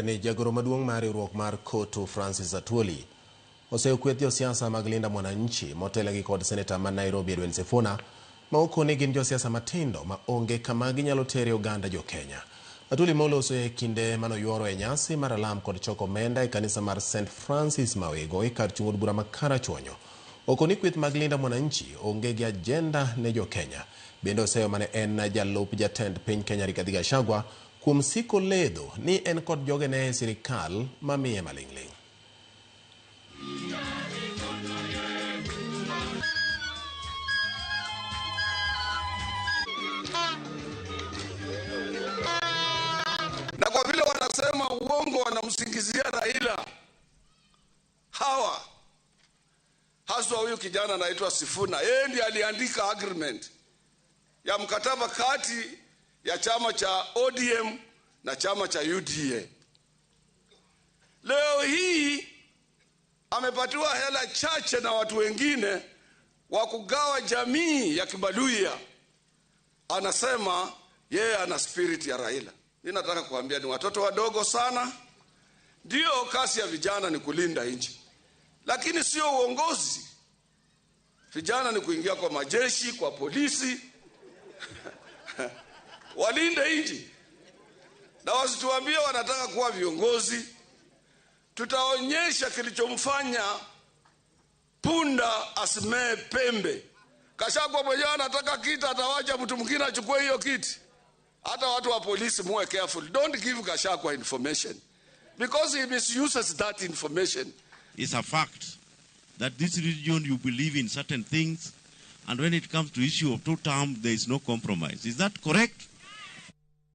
Ni jagoro maduong' mar riwruok mar COTU Francis Atwoli oseyo kweth josiasa mag Linda Mwananchi motelnegi kod seneta ma Nairobi Edwin Sifuna ma okoni gin josiasa matindo ma onge kama ginyalo tere oganda jo Kenya. Atwoli moloso e kinde manoyuoro e nyasi mar alam kod choko omenda e kanisa mar St Francis Mawego e kar chung' od bura ma Karachuonyo. Okoni kweth mag Linda Mwananchi onge gi ajenda ne jo Kenya. Bende oseyo mane en jalup jatend piny Kenya Rigathi Gachagua kuom siko ledho ni en kod jogene e sirikal mamiye maling'ling'. Na kwa vile wanasema uongo, wanamsingizia Raila. Hawa haswa huyu kijana anaitwa Sifuna, yeye ndiye aliandika agreement ya mkataba kati ya chama cha ODM na chama cha UDA. Leo hii amepatiwa hela chache na watu wengine wa kugawa jamii ya Kibaluya. Anasema yeye ana spirit ya Raila. Mimi nataka kuambia ni watoto wadogo sana. Ndio kasi ya vijana ni kulinda nchi, lakini sio uongozi. Vijana ni kuingia kwa majeshi, kwa polisi walinde nchi na wasituambie wanataka kuwa viongozi. Tutaonyesha kilichomfanya punda asimee pembe. Gachagua mwenyewe anataka kiti, atawacha mtu mwingine achukue hiyo kiti. Hata watu wa polisi muwe careful, don't give Gachagua information because he misuses that information. It's a fact that this region you believe in certain things, and when it comes to issue of two term, there is no compromise. Is that correct?